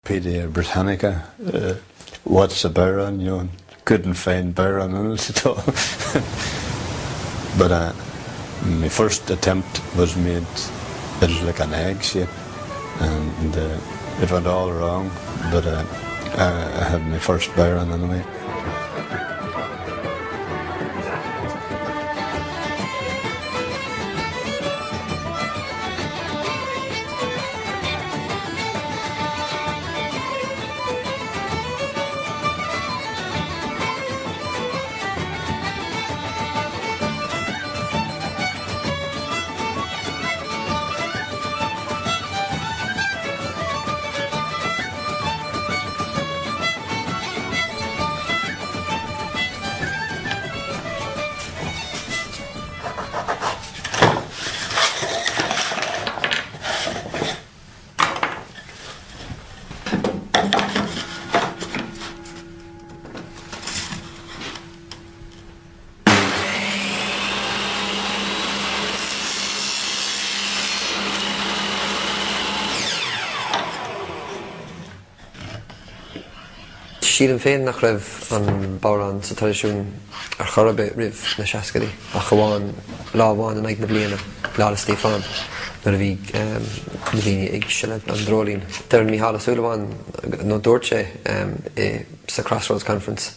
Encyclopedia Britannica uh, what's a bodhrán you know, and couldn't find bodhrán in it at all. but uh, my first attempt was made it was like an egg shape and uh, it went all wrong but uh, I, I had my first bodhrán anyway. Sílim féin nach raibh an bodhrán sa traidisiún ar chor ar bith roimh na seascaidí, ach amháin lá amháin in aghaidh na bliana, Lá 'le Stíofáin, nuair a bhí na daoine ag sileadh an dreoilín. Deireann Mícheál Ó Súilleabháin, nó dúirt sé i sa Crossroads Conference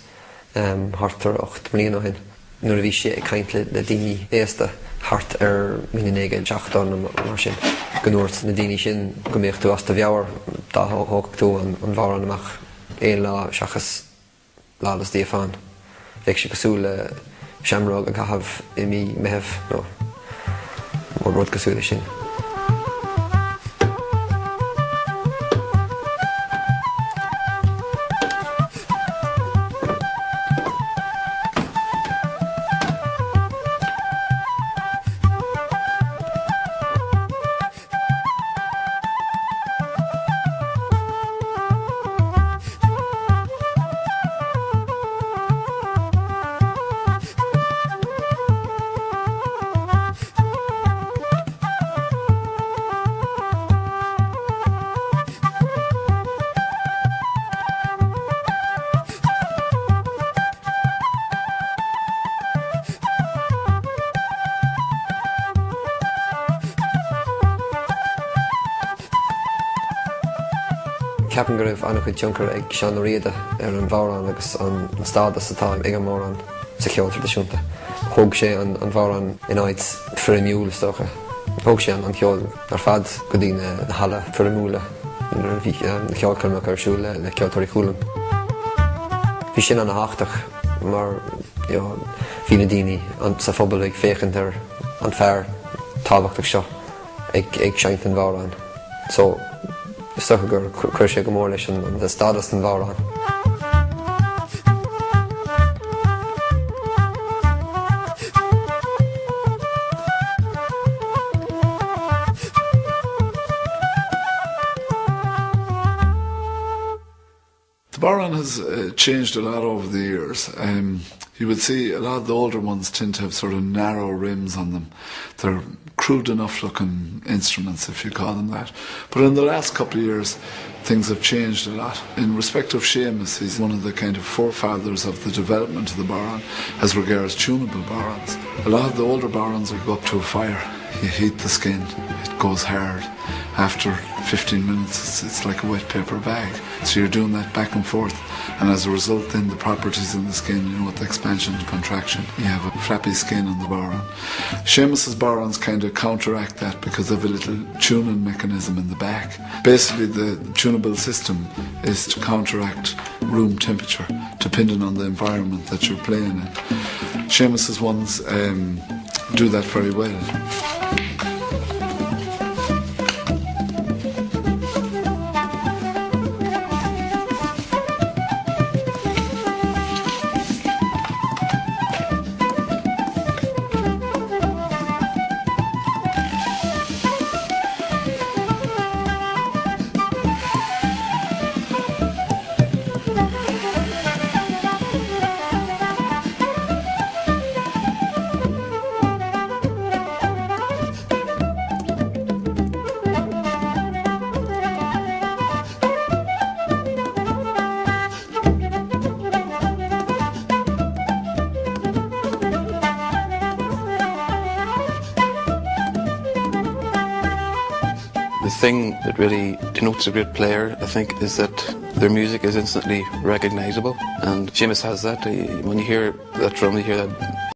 thart ar 8 mbliana ó shin, nuair a bhí sé ag caint le daoine aosta thart ar 1970 nó mar sin, go ndúirt na daoine sin go mbeadh tú as do mheabhair dá thógfadh tú an bodhrán amach aon lá seachas Lá 'le Stíofáin. Bheadh sé cosúil le seamróg a chaitheamh i mí Meithimh nó rud cosúil leis sin. Ceapaim go raibh an-chuid tionchar ag Seán Ó Riada ar an bhodhrán agus an stádas atá ag an mbodhrán sa cheol traidisiúnta. Thóg sé an bodhrán in áit foirmiúil is dócha. Thóg sé an ceol ar fad go dtí na halla foirmiúla nuair a bhí na ceolchoirmeacha ar siúl le Ceoltóirí Chualann. Bhí sin an-thábhachtach mar bhí na daoine sa phobal ag féachaint ar an fear tábhachtach seo ag seinnt an bhodhráin. So, is dócha gur chuir sé go mór leis an stádas den bhodhrán. The bodhrán has uh, changed a lot over the years. Um, you would see a lot of the older ones tend to have sort of narrow rims on them. They're crude enough looking instruments, if you call them that. But in the last couple of years, things have changed a lot. In respect of Seamus, he's one of the kind of forefathers of the development of the bodhrán as regards tunable bodhráns. A lot of the older bodhráns will go up to a fire. You heat the skin, it goes hard. After 15 minutes, it's, it's like a wet paper bag. So you're doing that back and forth. And as a result, then the properties in the skin, you know, with the expansion and contraction, you have a flappy skin on the bodhrán. Seamus's bodhráns kind of counteract that because of a little tuning mechanism in the back. Basically, the tunable system is to counteract room temperature, depending on the environment that you're playing in. Seamus's ones um, do that very well. The thing that really denotes a great player, I think, is that their music is instantly recognizable and Seamus has that. When you hear that drum, you hear that.